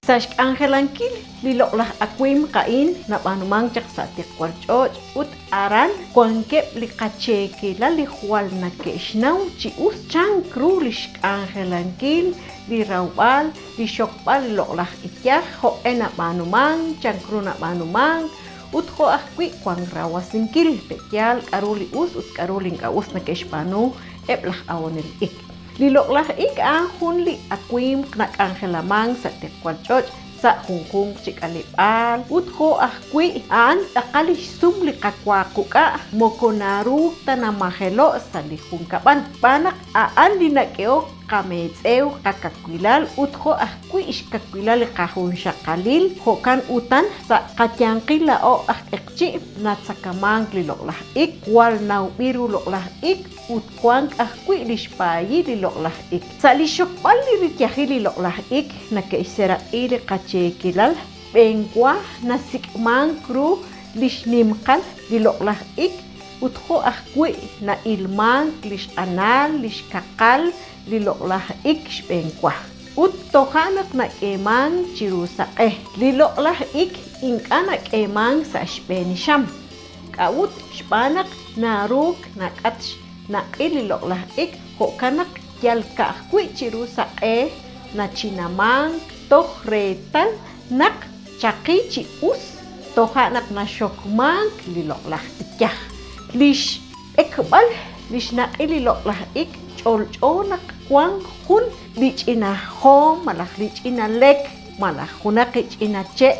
Sa' xk'anjelankil li loq'laj awimq a'in nab'aanumank chaq sa' tiqwal ch'och' ut aran wankeb' li qacheekelal li jwal nake'xnaw chi us chank ru li xk'anjelankil li rawb'al, li xokb'al li loq'laj iyaj, jo'q'e nab'aanumank, chank ru nab'aanumank ut jo' aj wi' wank rawasinkil, pe'yaal k'aru li us ut k'aru li ink'a' us nake'xb'aanu eb' laj awonel ik. Li loq'laj ik a'an jun li awimq nak'anjelamank sa' tiqwal ch'och' sa' junjunq chi k'aleb'aal ut jo' aj wi' a'an tz'aqal li xsum li qawa quk'a' moko naruuk ta namajelo' sa' li junkab'al xb'aan naq a'an li nak'ehok qametz'ew, qakawilal ut jo' aj wi' xkawilal li qajunxaqalil, jo'kan utan sa' qayanqil laa'o aj q'eqchi' natzakamank li loq'laj ik, jwal nawb'il ru loq'laj ik ut wank aj wi' li xpaayil li loq'laj ik. Sa' li xokb'al li riyajil li loq'laj ik nake'xseraq'i li qacheekelal, b'eenwa nasik'mank ru li xnimqal li loq'laj ik ut jo' aj wi' na'ilmank li xq'anal li xkaqal li loq'laj ik xb'eenwa. Ut toja' naq nak'eemank chiru saq'e. Li loq'laj ik ink'a' nak'eemank sa' xb'een xam. K'a'ut? Xb'aan naq naruuk nak'at xnaq'il li loq'laj ik, jo'kan naq yal ka'ajwi' chiru saq'e nachinamank toj reetal naq chaqi chi us, toja' naq naxokmank li loq'laj iyaj. Li xb'ekb'al li xnaq'il li loq'laj ik ch'olch'o naq wank jun li ch'ina joom malaj li ch'ina lek malaj junaq li ch'ina che'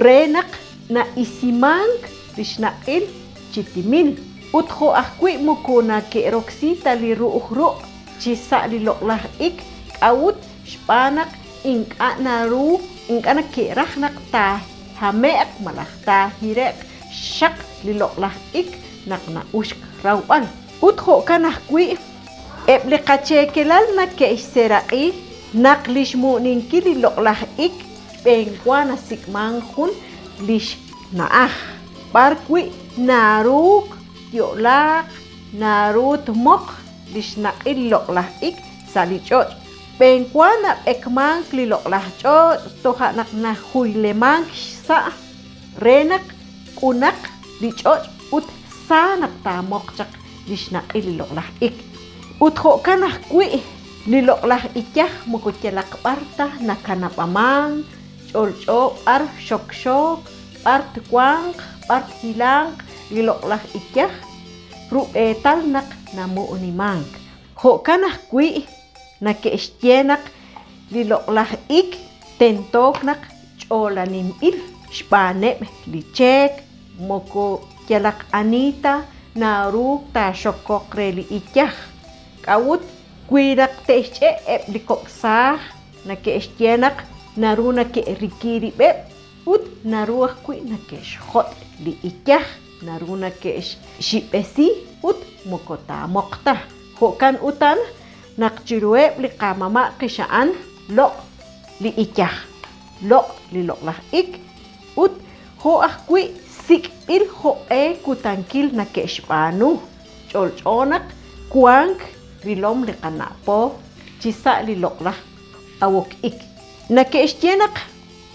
re naq na'isimank li xnaq'il chi timil. Ut jo' ajwi' moko nake'roksi ta li ru'uj ruq' chi sa' li loq'laj ik, k'a'ut? Xb'aan naq ink'a' naru, ink'a' nake'raj naq taahame'q malaj taahire'q xxaq li loq'laj ik naq na'uxk rawb'al. Ut jo'kan ajwi', eb' li qacheekelal nake'xseeraq'i naq li xmu'ninkil li loq'laj ik xb'eenwa nasik'mank jun li xna'aj b'ar wi' naruuk tyo'laaq, naru tmoq li xnaq'il li loq'laj ik sa' li ch'och'. Xb'eenwa nab'ekmank li loq'laj ch'och' toja' naq najuylemank xsa' re naq q'unaq li ch'och' ut sa naq taamoq chaq li xnaq'il li loq'laj ik. Ut jo'kan ajwi' li loq'laj iyaj moko yalaq b'ar ta nakanab'amank, ch'olch'o b'ar xokxook, b'ar twanq, b'ar thilanq li loq'laj iyaj, rub'eetal naq namu'nimank. Jo'kan ajwi' nake'xye naq li loq'laj ik tentook naq ch'oolaninb'il xb'aaneb' li cheek, moko yalaq ani ta naruuk taaxokoq re li iyaj. K'a'ut wi naq te'xch'e' eb' li kok' saaj nake'xye naq naru nake'riki rib'eb' ut naru ajwi' nake'xjot' li iyaj, naru nake'xxib'esi ut moko taamoq ta. Jo'kan utan naq chiruheb' li qamama' qixa'an loq' li iyaj, loq' li loq'laj ik ut jo' ajwi' sik'b'il jo'q'e kutankil nake'xb'aanu. Ch'olch'o naq wank rilom li qana' po chi sa' li loq'laj awok ik. Nake'xye naq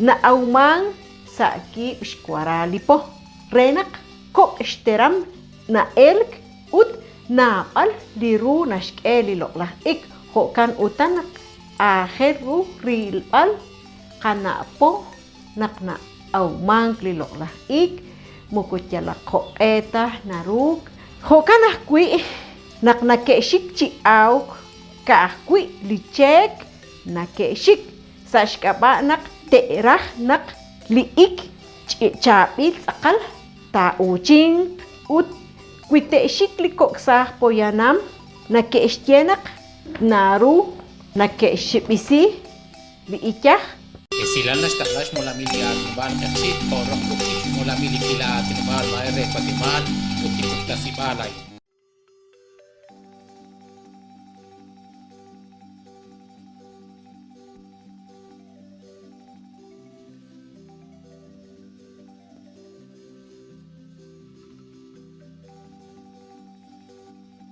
na'awmank sa' kiib' xwara li po, re naq kok' xteram na'elk ut naab'al li ru naxk'e li loq'laj ik, jo'kan utan naq aajel ru rilb'al qana' po naq na'awmank li loq'laj ik, moko yalaq jo'q'e ta naruuk. Jo'kan ajwi' naq nake'xik chi awk ka'ajwi' li cheek nake'xik, sa' xk'ab'a' naq te'raj naq li ik chaab'il tz'aqal taa'uuchinq ut wi te'xik li kok' saaj poyanam nake'xye naq naru nake'xxib'isi li iyaj. Esilal naxtaqla xmolamil li aatinob'aal Q'eqchi' jo' roq ruq'il xmolamil li k'iila aatinob'aal Maay re Watemaal ut li puktasib'aal a'in.